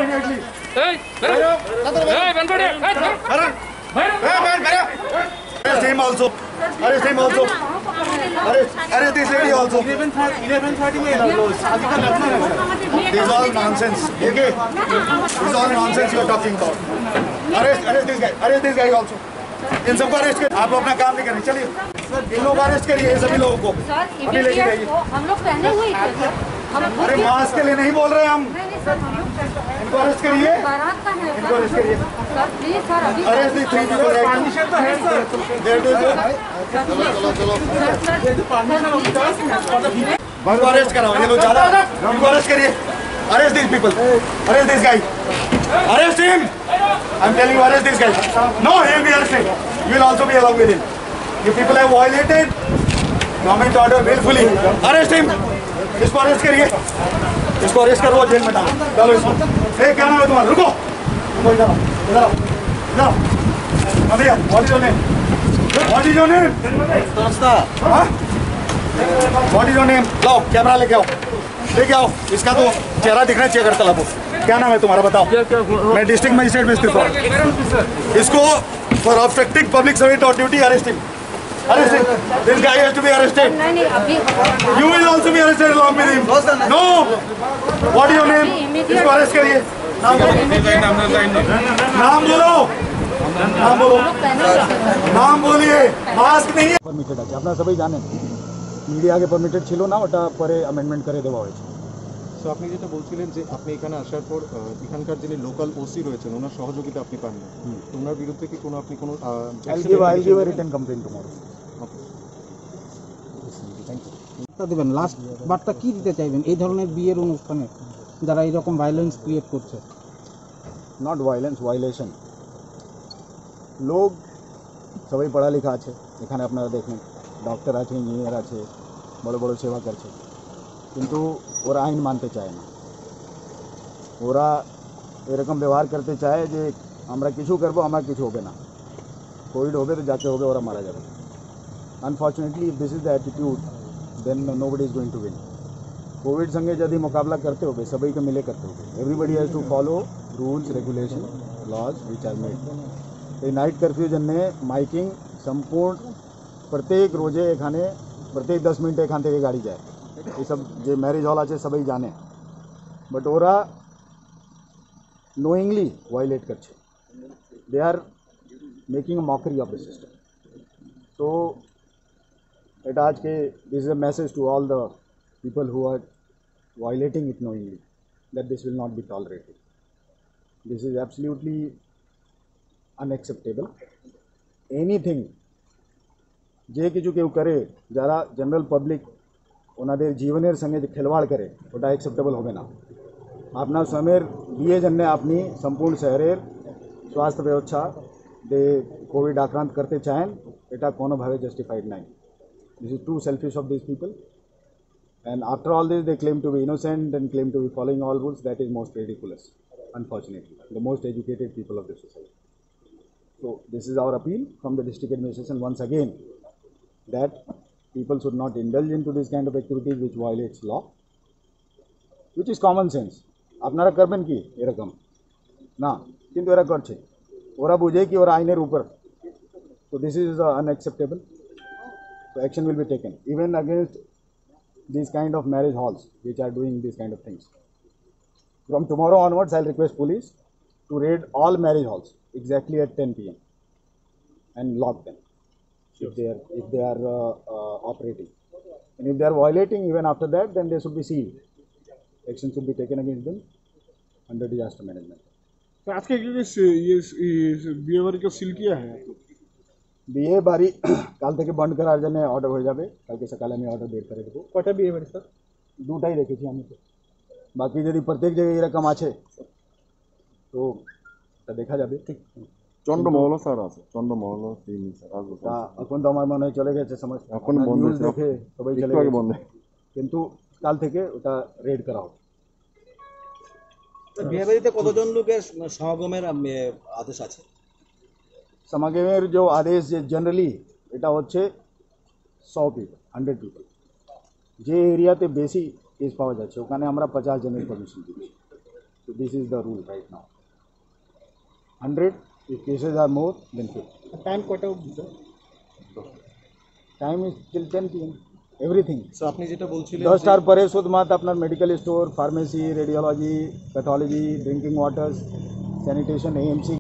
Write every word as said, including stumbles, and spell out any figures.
Hey, hey, hey, Venkat, hey, hey. Arrest him also. Arrest him also. Arrest, arrest this lady also. Eleven thirty, eleven thirty में अभी का लड़ना है, sir. This is all nonsense. Okay? This is all nonsense you are talking about. Arrest, arrest this guy. Arrest this guy also. इन सबको अरेस्ट कर, आप लोग अपना काम नहीं कर रहे, चलिए। ये लोग अरेस्ट करिए सभी लोगों को। सर, अभी लेके जाइए। हम लोग पहने हुए ही थे, सर। हम खुद अरे, भी मास्क के लिए नहीं बोल रहे हम। नहीं, नहीं, सर, हम लोग पहने इनको अरेस्ट करिए। बारात का है, इनको अरेस्ट करिए। सर, प्लीज, सर, अभी अरेस्ट दी थ्री पीपल राइट। परमिशन तो है, सर। दे दो, दो। Sir, please, sir, sir, sir, इनको अरेस्ट कराओ, ये लोग ज्यादा, इनको अरेस्ट करिए। Arrest these people. Arrest this guy. Arrest him. I'm telling you, arrest this guy. No, he will be arrested. You will also be along with him. You people have violated government order willfully. Arrest him. इसको अरेस्ट करिए, इसको अरेस्ट करो, जेल में डालो, चलो इसको। ए, क्या नाम है तुम्हारा? रुको। What is your name? What is your name? हाँ? What is your name? लाओ, कैमरा लेके आओ, लेके आओ। इसका तो चेहरा दिखना चाहिए अगर तलब हो। क्या नाम है तुम्हारा, बताओ। क्या, क्या, मैं डिस्ट्रिक्ट मजिस्ट्रेट में स्थित हूँ। इसको for obstructing public service or duty, arrest him. Arrest him. This guy has to be arrested. नहीं, नहीं, अभी You will also be arrested along with him. No. What is your name? इसको अरेस्ट करिए। नाम बोलो। नाम बोलो। नाम बोलो। নাম বলিয়ে। মাস্ক নেই। পারমিটেড আছে, আপনারা সবাই জানেন। মিডিয়া আগে পারমিটেড ছিল না, ওটা পরে অ্যামেন্ডমেন্ট করে দেওয়া হয়েছে। তো আপনি যেটা বলছিলেন যে আপনি এখানে আসার পর, আহ, এখানকার যিনি লোকাল ওসি রয়েছেন, ওনার সহযোগিতা আপনি পাননি। হুম। তো ওনার বিরুদ্ধে কি কোনো, আপনি কোনো, আহ, I'll action give, I'll give a নেবেন? Written complaint tomorrow. Okay. Thank you. তা দিবেন, লাস্ট বার্তা কি দিতে চাইবেন এই ধরনের বিয়ের অনুষ্ঠানে যারা এরকম ভায়োলেন্স ক্রিয়েট করছে? Not violence, violation. লোক সবাই পড়া লেখা আছে, এখানে আপনারা দেখেন, ডক্টর আছে, ইঞ্জিনিয়ার আছে, বড় বড় সেবা করছে, কিন্তু ওরা আইন মানতে চায় না। ওরা এরকম ব্যবহার করতে চায় যে আমরা কিছু করবো, আমার কিছু হবে না, কোভিড হবে তো যাকে হবে, ওরা মারা যাবে। Unfortunately, if this is the attitude, then nobody is going to win. Covid সঙ্গে যদি মোকাবিলা করতে হবে, সবাইকে মিলে করতে হবে। Everybody has to follow rules, regulation, laws which are made. এই নাইট কারফিউ জন্য মাইকিং সম্পূর্ণ প্রত্যেক রোজে এখানে প্রত্যেক দশ মিনিটে এখান থেকে গাড়ি যায়। এইসব যে ম্যারেজ হল আছে সবাই জানে, বাট ওরা নোয়িংলি ভায়োলেট করছে। They are making a mockery of the system. So এটা আজকে, this is a message to all the people who are violating it knowingly, that this will not be tolerated. This is absolutely unacceptable. Anything, যে কিছু কেউ করে, যারা general public ওনাদের জীবনের সঙ্গে যে খেলওয়াড় করে, ওটা অ্যাকসেপ্টেবল হবে না। আপনার স্বামীর বিয়ে জন্য আপনি সম্পূর্ণ শহরের স্বাস্থ্য ব্যবস্থা দিয়ে কোভিড আক্রান্ত করতে চান, এটা কোনোভাবে জাস্টিফাইড নাই। This is too selfish of these people. And after all this, they claim to be innocent and claim to be following all rules. That is most ridiculous, unfortunately. The most educated people of the society. So this is our appeal from the district administration once again, that people should not indulge into this kind of activities which violates law, which is common sense. আপনারা করবেন কি এরকম? না, কিন্তু এরা করছে। ওরা বুঝে কি ওরা আইনের উপর। So this is, uh, unacceptable. So action will be taken even against these kind of marriage halls which are doing these kind of things. From tomorrow onwards, I'll request police to raid all marriage halls exactly at ten p m and lock them if they are, if they are, uh, uh, operating. And if they are violating even after that, then they should be sealed. Action should be taken against them under disaster management. तो आज के क्योंकि से-, ये, ये बिहेवियर को सील किया है। বিয়ে বাড়ি কাল থেকে বন্ধ করার জন্য অর্ডার হয়ে যাবে, কালকে সকালে আমি অর্ডার বের করে দেবো। কটা বিয়ে বাড়ি, স্যার? দুটাই রেখেছি আমি তো। বাকি যদি প্রত্যেক জায়গায় এরকম আছে তো তা দেখা যাবে। ঠিক। চন্দ্রমহলও স্যার আছে, চন্দ্রমহলও তিন স্যার আসবে। তা এখন তো আমার মনে হয় চলে গেছে সমস্ত। এখন আপনার বন্ধ নিউজ হয়েছে। দেখে সবাই একটু চলে আগে গেছে। বন্ধ। কিন্তু কাল থেকে ওটা রেড করা হবে। তো বিয়ে বাড়িতে কতজন লোকের সমাগমের, আম, এ, আদেশ আছে? সমাগমের যে আদেশ, যে জেনারেলি এটা হচ্ছে শো পিপল, হান্ড্রেড পিপল। যে এরিয়াতে বেশি কেস পাওয়া যাচ্ছে ওখানে আমরা পঞ্চাশ জনের পারমিশন দিচ্ছি। This is the rule right now. Hundred, if cases are more, then fifty. Time কটা অবধি, sir? Time is till ten P M. Everything. Sir, আপনি যেটা বলছিলেন যে দশটার পরে শুধুমাত্র আপনার medical store, pharmacy, radiology, pathology, drinking waters, sanitation, AMC.